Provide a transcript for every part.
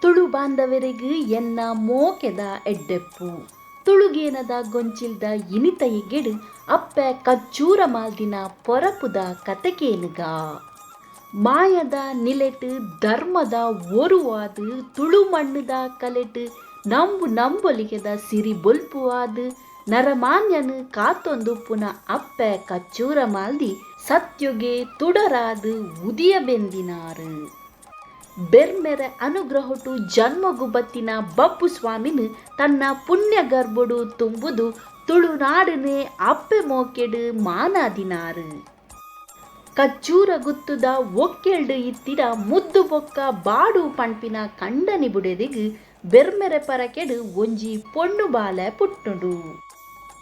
Tulu ಬಾಂಧವರಿಗೆ ಎನ್ನ ಮೋಕೆದ ಎಡ್ಡೆಪ್ಪು. ತುಳುಗೇನದ ಗೊಂಚಿಲ್ದ ಇನಿತ ಎಗ್ಗೆಡ್ ಅಪ್ಪೆ ಕಚ್ಚೂರ ಮಾಲ್ದಿನ ಪೊರಪುದ ಕತೆಕೇನುಗ. ಮಾಯದ ನಿಲೆಟ್ ಧರ್ಮದ ಒರುವಾದ್ ತುಳು ಮಣ್ಣುದ ಕಲೆಟ್ ನಂಬು ನಂಬೊಲಿಗೆದ ಸಿರಿ ಬೊಲ್ಪುವಾದ್ ನರಮಾನ್ಯನ್ ಕಾತೊಂದುಪ್ಪುನ ಅಪ್ಪೆ ಕಚ್ಚೂರ ಮಾಲ್ದಿ ಸತ್ಯೊಗೆ ತುಡರಾದ್ ಉದಿಯ ಬೆಂದಿನಾರ್. ಬೆರ್ಮೆರೆ ಅನುಗ್ರಹೊಟು ಜನ್ಮೊಗು ಬತ್ತಿನ ಬಬ್ಬು ಸ್ವಾಮಿನ್ ತನ್ನ ಪುಣ್ಯ ಗರ್ಭೊಡು ತುಂಬುದು ತುಳುನಾಡುನೇ ಅಪ್ಪೆ ಮೋಕೆಡ್ ಮಾನಾದಿನಾರ್. ಕಚ್ಚೂರ ಗುತ್ತುದ ಒಕ್ಕೆಲ್ಡ್ ಇತ್ತಿನ ಮುದ್ದು ಬೊಕ್ಕ ಬಾಡು ಪಣ್ಪಿನ ಕಂಡನಿ ಬುಡೆದಿಗ್ ಬೆರ್ಮೆರೆ ಪರಕೆಡ್ ಒಂಜಿ ಪೊಣ್ಣು ಬಾಲೆ ಪುಟ್ಟುಂಡು.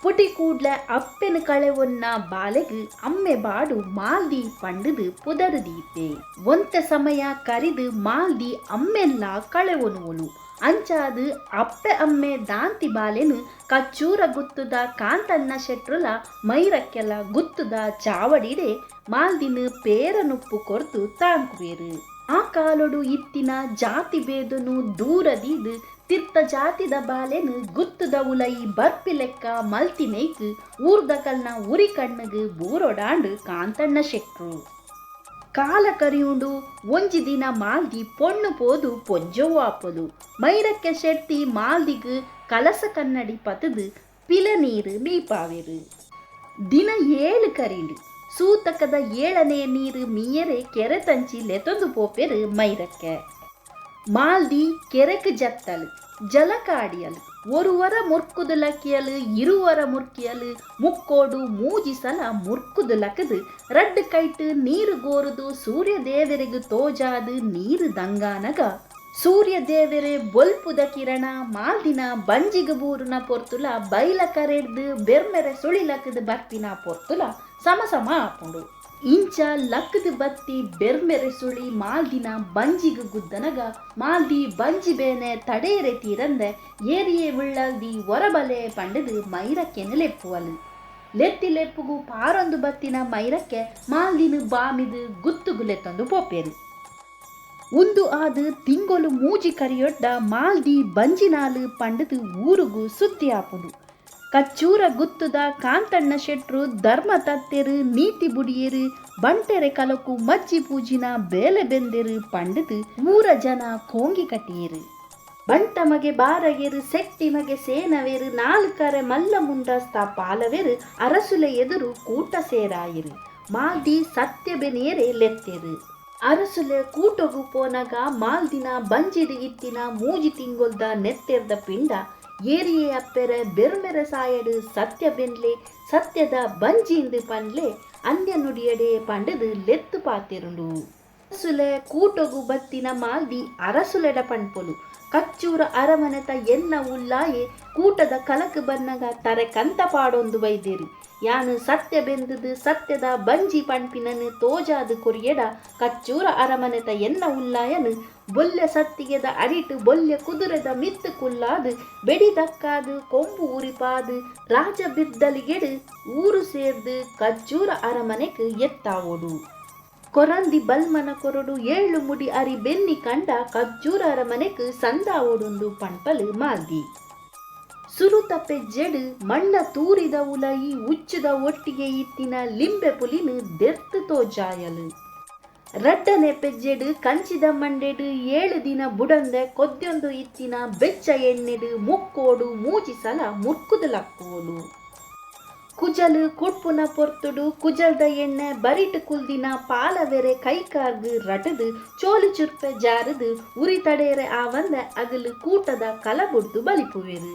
ಪುಟಿ ಕೂಡ್ಲೆ ಅಪ್ಪೆನ್ ಕಳೆವೊನ್ನ ಬಾಲೆಗ್ ಅಮ್ಮೆ ಬಾಡು ಮಾಲ್ದಿ ಪಂಡುದ್ ಪುದರ್ ದೀಪೆ. ಒಂತೆ ಸಮಯ ಕರಿದ್ ಮಾಲ್ದಿ ಅಮ್ಮೆನ್ಲಾ ಕಳೆವೊನುವೊಲು. ಅಂಚಾದ್ ಅಪ್ಪೆ ಅಮ್ಮೆ ದಾಂತಿ ಬಾಲೆನ್ ಕಚ್ಚೂರ ಗುತ್ತುದ ಕಾಂತಣ್ಣ ಶೆಟ್ರುಲ ಮೈರಕ್ಕೆಲ ಗುತ್ತುದ ಚಾವಡಿಡೆ ಮಾಲ್ದಿನ್ ಪೇರನುಪ್ಪು ಕೊರ್ದು ತಾಂಕುವೆರ್. ಆ ಕಾಲೊಡು ಇತ್ತಿನ ಜಾತಿ ಭೇದೊನು ದೂರ ದೀದ್ ತಿರ್ತ ಜಾತಿದ ಬಾಲೆನ್ ಗುತ್ತುದ ಉಲಯಿ ಬರ್ಪಿಲೆಕ್ಕ ಮಲ್ತಿನೈಕ್ ಊರ್ದಕಲ್ನ ಉರಿ ಕಣ್ಣುಗ್ ಬೂರೊಡಾಂಡ್ ಕಾಂತಣ್ಣ ಶೆಟ್ರು. ಕಾಲ ಕರಿಯುಂಡು, ಒಂಜಿ ದಿನ ಮಾಲ್ದಿ ಪೊಣ್ಣು ಪೋದು ಪೊಂಜೊವು ಆಪೊಲು. ಮೈರಕ್ಕೆ ಶೆಟ್ಟಿ ಮಾಲ್ದಿಗ್ ಕಲಸ ಕನ್ನಡಿ ಪತ್ದ್ ಪಿಲೆ ನೀರ್ ಮೀಪಾವೆರ್. ದಿನ ಏಳ್ ಕರಿಂಡ್. ಸೂತಕದ ಏಳನೇ ನೀರ್ ಮೀಯರೆ ಕೆರೆ ತಂಚಿ ಲೆತೊಂದು ಪೋಪೆರ್ ಮೈರಕ್ಕೆ. ಮಾಲ್ದಿ ಕೆರೆಕ್ ಜತ್ತಲ್. ಜಲಕಾಡಿಯಲ್. ಒರುವರ ಮುರ್ಕುದು ಲಕಿಯಲ್, ಇರುವರ ಮುರ್ಕಿಯಲ್, ಮುಕ್ಕೋಡು ಮೂಜಿ ಸಲ ಮುರ್ಕುದು ಲಕುದು ರಡ್ಡ್ ಕೈಟ್ ನೀರ್ ಗೋರುದು ಸೂರ್ಯ ದೇವೆರೆಗ್ ತೋಜಾದ್ ನೀರ್ ದಂಗಾನಗ ಸೂರ್ಯ ದೇವೆರೆ ಬೊಲ್ಪುದ ಕಿರಣ ಮಾಲ್ದಿನ ಬಂಜಿಗ್ ಬೂರುನ ಪೊರ್ತುಲ ಬೈಲ ಕರೆಡ್ದ್ ಬೆರ್ಮೆರೆ ಸುಳಿ ಲಕುದು ಬರ್ಪಿನ ಪೊರ್ತುಲ ಸಮ ಸಮ ಆಪುಂಡು. ಇಂಚ ಲಕ್ದ್ ಬತ್ತಿ ಬೆರ್ಮೆರೆ ಸುಳಿ ಮಾಲ್ದಿನ ಬಂಜಿಗ್ ಗುದ್ದನಗ ಮಾಲ್ದಿ ಬಂಜಿ ಬೇನೆ ತಡೆಯರೆ ತೀರಂದೆ ಏರಿಯೇ ವಿಳ್ಳಲ್ದಿ ಒರಬಲೆ ಪಂಡುದು ಮೈರಕ್ಕೆನ್ ಲೆಪ್ಪುವಲ್. ಲೆತ್ತಿ ಲೆಪ್ಪುಗು ಪಾರೊಂದು ಬತ್ತಿನ ಮೈರಕ್ಕೆ ಮಾಲ್ದಿನ್ ಬಾಮಿದ್ ಗುತ್ತುಗು ಲೆತ್ತೊಂದು ಪೋಪೆರ್. ಉಂದು ಆದ್ ತಿಂಗೊಲು ಮೂಜಿ ಕರಿಯೊಡ್ಡ ಮಾಲ್ದಿ ಬಂಜಿನಾಲ್ ಪಂಡುದು ಊರುಗು ಸುದ್ದಿ ಆಪುಂಡು. ಕಚ್ಚೂರ ಗುತ್ತುದ ಕಾಂತಣ್ಣ ಶೆಟ್ರು ಧರ್ಮ ತತ್ತೆರ್, ನೀತಿ ಬುಡಿಯೆರ್, ಬಂಟೆರೆ ಕಲೊಕು ಮಜ್ಜಿ ಪೂಜಿನ ಬೇಲೆ ಬೆಂದೆರ್ ಪಂಡುದು ಊರ ಜನ ಕೋಂಗಿ ಕಟ್ಟಿಯೆರ್. ಬಂಟ ಮಗೆ ಬಾರಗೆರ್, ಸೆಟ್ಟಿ ಮಗೆ ಸೇನವೆರ್, ನಾಲ್ಕರೆ ಮಲ್ಲ ಮುಂಡಸ್ತ ಪಾಲವೆರ್ ಅರಸುಲೆ ಎದುರು ಕೂಟ ಸೇರಾಯೆರ್. ಮಾಲ್ದಿ ಸತ್ಯ ಬೆನಿಯೆರೆ ಲೆತ್ತೆರ್. ಅರಸುಲೆ ಕೂಟೊಗು ಪೋನಗ ಮಾಲ್ದಿನ ಬಂಜಿಡ್ ಇತ್ತಿನ ಮೂಜಿ ತಿಂಗೊಲ್ದ ನೆತ್ತೆರ್ದ ಪಿಂಡ ಏರಿಯೇ ಅಪ್ಪೆರೆ ಬೆರ್ಮೆರೆ ಸಾಯಡ್ ಸತ್ಯ ಬೆನ್ಲೆ, ಸತ್ಯದ ಬಂಜಿಂದ್ ಪನ್ಲೆ, ಅನ್ಯ ನುಡಿಯಡೆ ಪಂಡುದ್ ಲೆತ್ತ್ ಪಾತೆರುಂಡು. ಅರಸುಲೆ ಕೂಟೊಗು ಬತ್ತಿನ ಮಾಲ್ದಿ ಅರಸುಲೆಡ ಪಣ್ಪೊಲು, ಕಚ್ಚೂರ ಅರಮನೆತ ಎನ್ನ ಉಲ್ಲಾಯೆ ಕೂಟದ ಕಲಕ್ ಬನ್ನಗ ತರೆ ಕಂತ ಪಾಡೊಂದು ಬೈದೆರ್. ಯಾನ್ ಸತ್ಯ ಬೆಂದುದು ಸತ್ಯದ ಬಂಜಿ ಪಣ್ಪಿನನ್ ತೋಜಾದ್ ಕೊರಿಯೆಡ ಕಚ್ಚೂರ ಅರಮನೆತ ಎನ್ನ ಉಲ್ಲಾಯನ್ ಬೊಲ್ಯ ಸತ್ತಿಗೆದ ಅಡಿಟ್ ಬೊಲ್ಯ ಕುದುರೆದ ಮಿತ್ತ್ ಕುಲ್ಲಾದ್ ಬೆಡಿ ದಕ್ಕಾದ್ ಕೊಂಬು ಉರಿಪಾದ್ ರಾಜ ಬಿರ್ದಲಿಗೆಡ್ ಊರು ಸೇರ್ದ್ ಕಚ್ಚೂರ ಅರಮನೆಕ್ ಎತ್ತಾವೊಡು. ಕೊರಂದಿ ಬಲ್ಮನ ಕೊರೊಡು ಏಳು ಮುಡಿ ಅರಿ ಬೆನ್ನಿ ಕಂಡ ಕಚ್ಚೂರ ಅರಮನೆಕ್ ಸಂದಾವೊಡುಂದು ಪಣ್ಪಲ್ ಮಾಲ್ದಿ. ಸುರುತ ಪೆಜ್ಜೆಡ್ ಮಣ್ಣ ತೂರಿದ ಉಲಯಿ ಉಚ್ಚುದ ಒಟ್ಟಿಗೆ ಇತ್ತಿನ ಲಿಂಬೆ ಪುಲಿನ್ ದೆರ್ತ್ ತೋಜಾಯಲ್. ರಡ್ಡನೆ ಪೆಜ್ಜೆಡ್ ಕಂಚಿದ ಮಂಡೆಡ್ ಏಳು ದಿನ ಬುಡಂದೆ ಕೊದ್ಯೊಂದು ಇತ್ತಿನ ಬೆಚ್ಚ ಎಣ್ಣೆಡ್ ಮುಕ್ಕೋಡು ಮೂಜಿ ಸಲ ಮುರ್ಕುದು ಲಕ್ಕುವೊಲು. ಕುಜಲ್ ಕುಡ್ಪುನ ಪೊರ್ತುಡು ಕುಜಲ್ದ ಎಣ್ಣೆ ಬರಿಟ್ ಕುಲ್ದಿನ ಪಾಲವೆರೆ ಕೈಕಾರ್ಗ್ ರಟುದು ಚೋಲಿ ಚುರ್ಪೆ ಜಾರುದು ಉರಿ ತಡೆಯರೆ ಆವಂದೆ ಅಗಲು ಕೂಟದ ಕಲ ಬುಡ್ದು ಬಲಿಪುವೆರ್.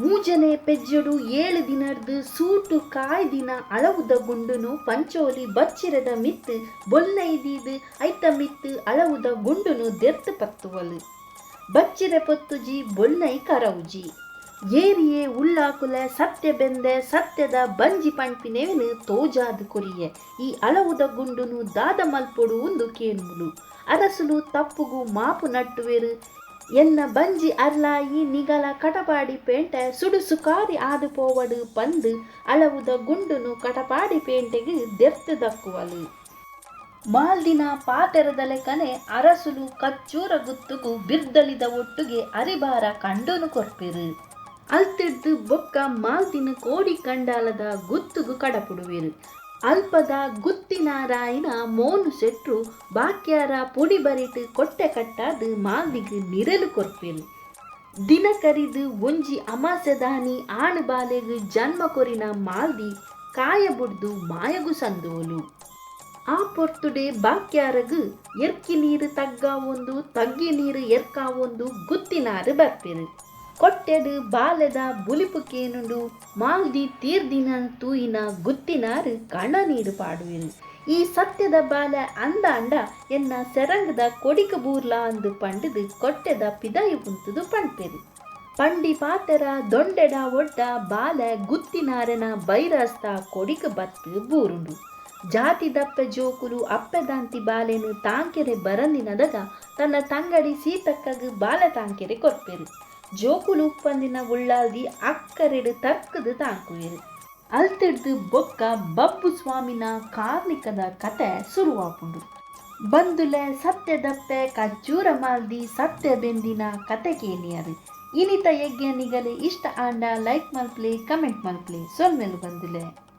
ಮೂಜನೆ ಪೆಜ್ಜೊಡು ಏಳು ದಿನರ್ದ್ ಸೂಟು ಕಾಯ್ದಿನ ಅಳವುದ ಗುಂಡುನು ಪಂಚೋಲಿ ಬಚ್ಚಿರೆದ ಮಿತ್ತ್ ಬೊಲ್ನೈ ದೀದ್ ಐತ ಮಿತ್ತ್ ಅಳವುದ ಗುಂಡುನು ದೆರ್ತ್ ಪತ್ತುವಲ್. ಬಚ್ಚಿರೆ ಪೊತ್ತುಜಿ ಬೊಲ್ನೈ ಕರವುಜಿ. ಏರಿಯೇ ಉಳ್ಳಾಕುಲೆ ಸತ್ಯ ಬೆಂದೆ ಸತ್ಯದ ಬಂಜಿ ಪಣ್ಪಿನೆವೆನ್ ತೋಜಾದ್ ಕೊರಿಯೆ. ಈ ಅಳವುದ ಗುಂಡುನು ದಾದ ಮಲ್ಪೊಡು ಉಂದು ಕೇನುಲು. ಅರಸುಲು ತಪ್ಪುಗು ಮಾಪು ನಟ್ಟುವೆರ್. ಎನ್ನ ಬಂಜಿ ಅರ್ಲಾಯಿ ನಿಗಲ ಕಟಪಾಡಿ ಪೇಂಟೆ ಸುಡು ಸುಕಾರಿ ಆದ್ ಪೋವಡ್ ಪಂದ್ ಅಳವುದ ಗುಂಡುನು ಕಟಪಾಡಿ ಪೇಂಟೆಗ್ ದೆರ್ತ್ ದಕ್ಕುವಲ್. ಮಾಲ್ದಿನ ಪಾತೆರದಲೆಕನೆ ಅರಸುಲು ಕಚ್ಚೂರ ಗುತ್ತುಗು ಬಿರ್ದಲಿದ ಒಟ್ಟುಗೆ ಅರಿಬಾರ ಕಂಡೊನು ಕೊರ್ಪೆರ್. ಅಲ್ತಿಡ್ದ್ ಬೊಕ್ಕ ಮಾಲ್ದಿನ್ ಕೋಡಿ ಕಂಡಾಲದ ಗುತ್ತುಗು ಕಡಪುಡುವೆರ್. ಅಲ್ಪದ ಗುತ್ತಿನಾರಾಯಿನ ಮೋನು ಸೆಟ್ರು ಬಾಕ್ಯಾರ ಪುಡಿ ಬರಿಟ್ ಕೊಟ್ಟೆ ಕಟ್ಟಾದ್ ಮಾಲ್ದಿಗ್ ನಿರೆಲ್ ಕೊರ್ಪೆರ್. ದಿನ ಕರಿದ್ ಒಂಜಿ ಅಮಾಸೆದಾನಿ ಆಣ್ ಬಾಲೆಗ್ ಜನ್ಮ ಕೊರಿನ ಮಾಲ್ದಿ ಕಾಯ ಬುಡ್ದು ಮಾಯೊಗು ಸಂದುವೊಲು. ಆ ಪೊರ್ತುಡೇ ಬಾಕ್ಯಾರಗ್ ಎರ್ಕಿ ನೀರ್ ತಗ್ಗಾವೊಂದು ತಗ್ಗಿ ನೀರ್ ಎರ್ಕಾವೊಂದು ಗುತ್ತಿನಾರ್ ಬರ್ಪೆರ್. ಕೊಟ್ಯಡ್ ಬಾಲೆದ ಬುಲಿಪು ಕೇನುಂಡು ಮಾಲ್ದಿ ತೀರ್ದಿನ ತೂಯಿನ ಗುತ್ತಿನಾರ್ ಕಣನೀರ್ ಪಾಡುವೆರ್. ಈ ಸತ್ಯದ ಬಾಲೆ ಅಂದಾಂಡ ಎನ್ನ ಸೆರಂಗ್ದ ಕೊಡಿಕ್ ಬೂರ್ಲ ಅಂದ್ ಪಂಡುದ್ ಕೊಟ್ಯದ ಪಿದಾಯಿ ಉಂತುದು ಪನ್ಪೆರ್. ಪಂಡಿ ಪಾತೆರ ದೊಂಡೆಡಾವೊಡ್ಡ ಬಾಲೆ ಗುತ್ತಿನಾರೆನ ಬೈರಾಸ್ದ ಕೊಡಿಕ್ ಬತ್ತ್ ಬೂರುಂಡು. ಜಾತಿದಪ್ಪೆ ಜೋಕುಲು ಅಪ್ಪೆದಾಂತಿ ಬಾಲೆನ್ ತಾಂಕೆರೆ ಬರಂದಿನದಗ ತನ್ನ ತಂಗಡಿ ಸೀತಕ್ಕಗ್ ಬಾಲೆ ತಾಂಕೆರೆ ಕೊರ್ಪೆರ್. ಜೋಕುಲು ಉಪ್ಪಂದಿನ ಉಳ್ಳಾಲ್ದಿ ಅಕ್ಕರೆಡ್ ತರ್ಕ್ದ್ ತಾಂಕುವೆರ್. ಅಲ್ತಿಡ್ದ್ ಬೊಕ್ಕ ಬಬ್ಬು ಸ್ವಾಮಿನ ಕಾರ್ನಿಕದ ಕತೆ ಸುರುವಾಪುಂಡು. ಬಂದುಲೆ ಸತ್ಯದಪ್ಪೆ ಕಜ್ಜೂರ ಮಾಲ್ದಿ ಸತ್ಯ ಬೆಂದಿನ ಕತೆ ಕೇನಿಯರ್. ಇನಿತ ಎಗ್ಗೆ ನಿಗಲೆ ಇಷ್ಟ ಆಂಡ ಲೈಕ್ ಮಲ್ಪಲೆ, ಕಮೆಂಟ್ ಮಲ್ಪಲೆ. ಸೊಲ್ಮೆಲು ಬಂದುಲೆ.